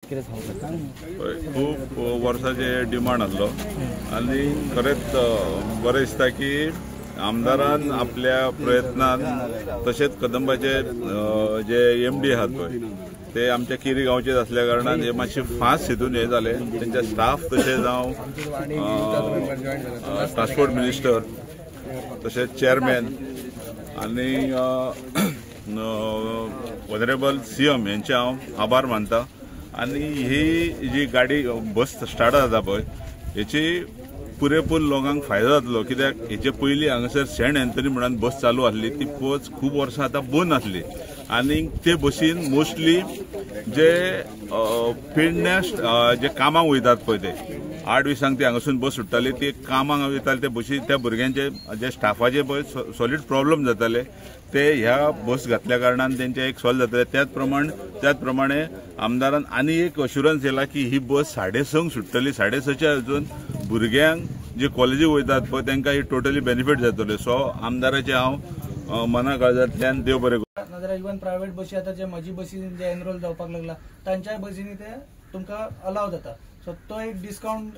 कितें सांगू? खूब वर्साचे डिमांड आसलो आनी खरेंच बरें दिसता की आमदारान आपल्या प्रयत्नान तशेंच कदंबाचे जे एमडी आहात पळय ते आमच्या केरी गांवचेच असल्या कारणान हे मातशे फास्ट हितून हे जाले. तेंच्या स्टाफ तशें जावं ट्रान्सपोर्ट मिनिस्टर तशेंच चेअरमॅन आनी ऑनरेबल सीएम यांचे हांव आभार मानता. आनी ही जी गाडी बस स्टार्ट जाता पळय हेची पुरेपूर लोकांक फायदो जातलो, कित्याक हेचे पयलीं हांगासर सेंट एन्थनी म्हणून बस चालू आसली, ती बस खूब वर्सां आतां बंद आसली आनी ते बसीन मोस्टली जे पेडण्या जे कामाक वयतात पळय ते 8 दिसांक ती हांगासून बस सुट्टाली, ती कामाक वयताले ते बशी त्या भुरग्यांचे जे स्टाफाचे पळय सॉलीड प्रॉब्लम जाताले, ते ह्या बस घातल्या कारणान तेंचे एक सॉल्व जातले. त्याच प्रमाणे आमदारान आनी एक अश्युरन्स दिला की ही बस 6:30 सुट्टली, 6:30 अजून भुरग्यांक जे कॉलेजीक वयतात पळय तांकां ही टोटली बेनिफीट जातले. सो आमदाराचे हांव मना काळजांतल्यान देव बरें करूं. नाजाल्यार इवन प्रायवेट बशी आतां जे म्हजी बसीन जे एनरोल जावपाक लागला तांच्याय बसींनी ते तुमकां अलाव जाता. सो तो एक डिस्कावंट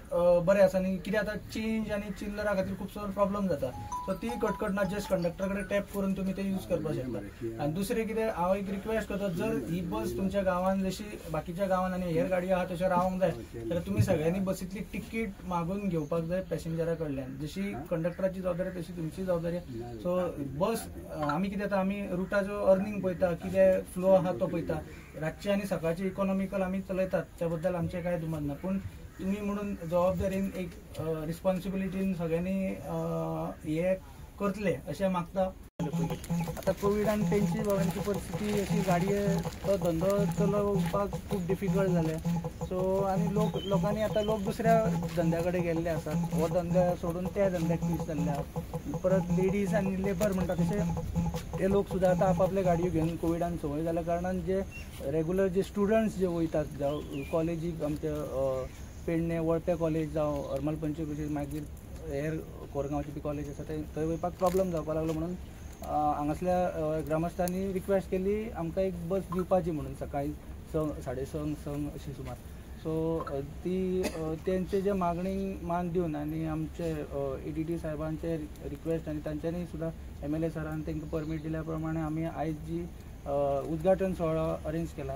बरें आसा. आनी कितें आतां चेंज आनी चिल्लरा खातीर खुबसो प्रॉब्लम जाता, सो ती कटकट ना, जस्ट कंडक्टर कडेन टॅप करून तुमी ते यूज करपाक शकता. आनी दुसरें कितें हांव एक रिक्वेस्ट करता, जर ही बस तुमच्या गांवान जशी बाकीच्या गांवान आनी हेर गाडयो आहा तश्यो रावंक जाय जाल्यार तुमी सगळ्यांनी बसींतली तिकीट मागून घेवपाक जाय पॅसेंजरा कडल्यान. जशी कंडक्टराची जबाबदारी तशी तुमची जबाबदारी. सो बस आमी कितें आतां आमी रुटाचो अर्निंग पळयता, कितें फ्लो आहा तो पळयता, रातचे आनी सकाळचे इकॉनॉमिकल आमी चलयतात, त्या बद्दल आमचें कांय दुमत ना. पूण तुमी म्हणून जबाबदारीन एक रिस्पॉन्सिबिलिटीन सगळ्यांनी हे करतले अशें मागता. आतां कोविडान तेंची बाबांची परिस्थिती अशी गाडये तो धंदो चलोवपाक खूब डिफिकल्ट जालें. सो आनी लोकांनी आतां लोक दुसऱ्या धंद्या कडेन गेल्ले आसात, हो धंदो सोडून त्या धंद्याक पीस जाल्ले आसा. परत लेडीज आनी लेबर म्हणटा तशें ते लोक सुद्दां आतां आपापले गाडयो घेवन कोविडान संवय जाल्या कारणान जे रेगुलर जे स्टुडंट्स जे वयतात जावं कॉलेजीक आमच्या पेडणे वळपे कॉलेज जावं हरमल पंचक्रोशी मागीर हेर कोरगांवची बी कॉलेज आसा थंय वयपाक प्रॉब्लम जावपाक लागलो. म्हणून हांगासल्या ग्रामस्थांनी रिक्वेस्ट केली आमकां एक बस दिवपाची म्हणून सकाळी 6:30 6 अशी सुमार. सो ती तेंचे जे मागणी मान दिवन आनी आमचे EDT साहेबांचे रिक्वेस्ट आनी तांच्यांनी सुद्दां MLA सरान तांकां परमीट दिल्या प्रमाणे आमी आयज जी उद्घाटन सुवाळो अरेंज केला.